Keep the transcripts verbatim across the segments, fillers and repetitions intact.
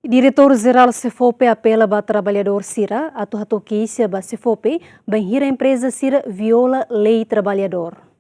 Diretór Jerál SEFOPE apela ba traballadór sira atu hato'o keixa ba SEFOPE bainhira empreza sira viola lei traballadór.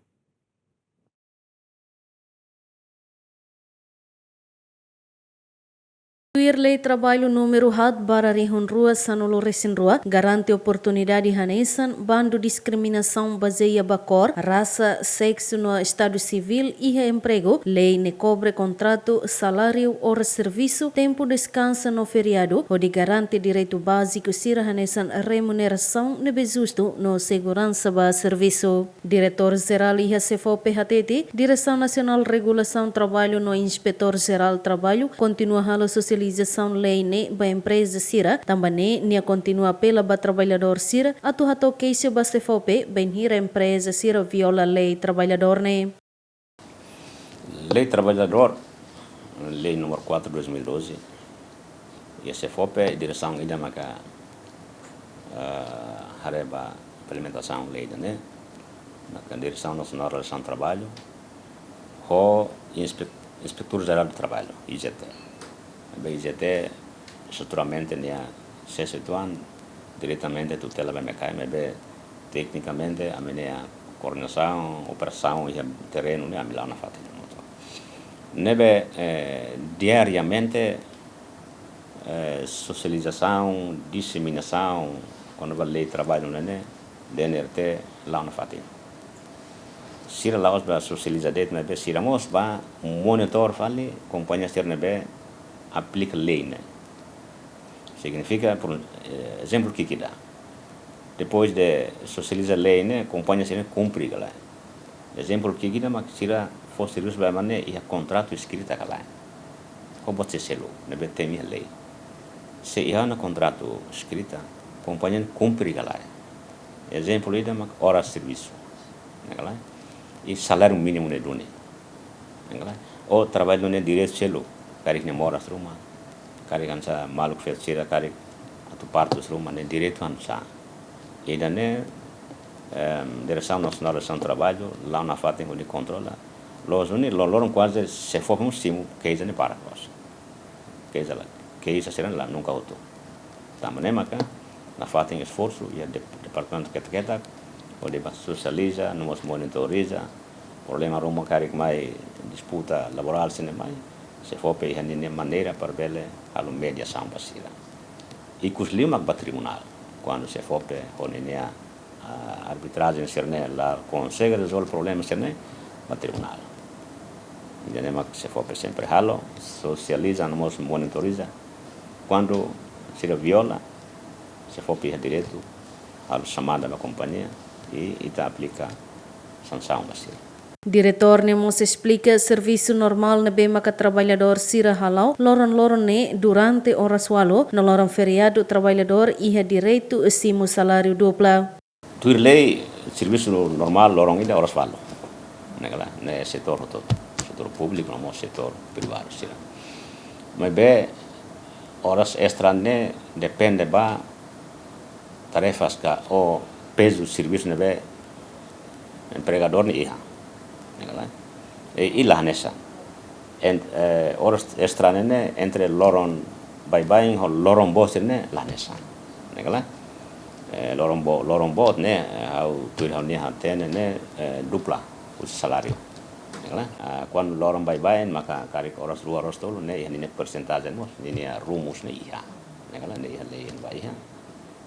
Tuir Lei Traballu númeru haat barra rihun rua sanulu-resin-rua, garante oportunidade hanesan bandu diskriminasaun bazeia ba kór, rasa, seksu no estadu sivíl iha empregu, lei ne'e kobre kontratu, saláriu, oras servisu, tempu deskansa no feriadu, hodi garante direitu báziku sira hanesan remunerasaun ne'ebé justu no seguransa ba servisu. Diretór Jerál iha SEFOPE hatete, Diresaun Nasionál Regulasaun Traballu no Inspetór Jerál Traballu kontinua halo sosializasaun lei ne'e ba empreza sira, tanba ne'e nia kontinua apela ba traballadór sira atu hato'o keixa ba SEFOPE bainhira empreza sira viola lei traballadór ne'e. Lei traballadór, lei número quatro dois mil e doze, iha SEFOPE, diresaun ida maka, eh, haree ba implementasaun lei ida-ne'e, maka Diresaun Nasionál Regulasaun Traballu, ho Inspe-, Inspetór Jerál Traballu, I G T. Maibé I G T estruturalmente nia sesu uitoan diretamente tutela ba MKI, maibé teknikamente ami-nia koordenasaun, operasaun iha terrenu ne'e ami la'o nafatin hamutuk. Ne'ebé, eh, diariamente, eh, sosializasaun, diseminasaun kona-ba lei traballu ne'e, DNRT la'o nafatin. Sira la'ós ba sosializa de'it, maibé sira mós ba monitor fali kompañia sira ne'ebé aplika lei ne'e. Signifika, por, eh, ezemplu ki'ik ida. Depois de sosializa lei ne'e, kompañia sira kumpre ka lae. Ezemplu ki'ik ida mak sira fó servisu ba ema ne'e iha kontratu eskrita ka lae. Ho buat selu, ne'ebé temi iha lei. Se iha ona kontratu eskrita, kompañia kumpre ka lae. Ezemplu ida mak oras servisu, ne'e ka lae. I saláriu mínimu ne'e duni, ne'e ka lae. Ou traballadór nia direitu selu, karik nia moras ruma, karik hanesan maluk feto sira, karik atu partus ruma, nia direitu hanesan. Ida-ne'e, em, Diresaun Nasionál Regulasaun Traballu la'o nafatin hodi kontrola. Loos duni, lo-, loron kuaze SEFOPE mós simu keixa ne'e barak loos. Keixa la, keixa sira la nunka hotu. Tanba ne'e maka nafatin esforsu iha dep-, departamentu ketak-ketak, hodi ba sosializa, no mós monitoriza, problema ruma karik mai, disputa laborál sira-ne'e mai, SEFOPE iha ninia maneira para bele halo mediasaun ba sira. Ikus liu mak ba tribunál, kuandu SEFOPE ho ninia, ah, arbitrajen sira-ne'e la konsege rezolve problema sira-ne'e, ba tribunál. Ida-ne'e mak SEFOPE sempre halo, sosializa, no mós monitoriza. Kuandu sira viola, SEFOPE iha direitu halo xamada ba kompañia i ita aplika sansaun ba sira. Diretór ne'e mós esplika servisu normál ne'ebé maka traballadór sira hala'o loron-loron ne'e durante oras ualu, no loron feriadu traballadór iha direitu simu saláriu dupla. Tuir lei, servisu normál loron ida oras ualu. Ne'e ka lae, ne'e setór hotu, setór públiku no mós setór privadu sira. Maibé oras estra ne'e depende ba tarefas ka ou pezu servisu ne'ebé empregadór ne'e iha. Ne'e ka lae. I, i la hanesan. En, eh, oras estra ne'e ne'e entre loron baibain ho loron boot sira-ne'e la hanesan. Ne'e ka lae. Eh, loron bo-, loron boot ne'e, eh, ha'u tuir ha'u-nia hatene ne'e, eh, dupla husi saláriu. Ne'e ka lae. Ah, kuandu loron baibain maka karik oras rua, oras tolu ne'e iha ninia persentajen mós, ninia rumus ne'e iha. Ne'e ka lae, ne'e iha lei ne'ebá iha.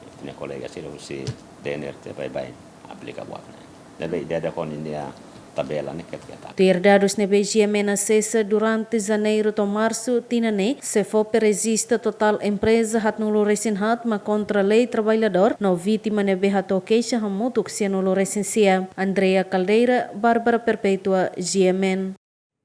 Ita-nia kolega sira husi DNRT baibain aplika buat ne'e. Ne'ebé ida-idak ho ninia tabela ne'e ketak-ketak. Tuir dadus ne'ebé GMN asesa, durante janeiru to'o marsu tinan ne'e, SEFOPE rejista totál empreza haatnulu-resin-haat mak kontra lei traballadór, no vítima ne'ebé hato'o keixa hamutuk sianulu-resin-sia. Andrea Caldeira, Bárbara Perpétua, GMN.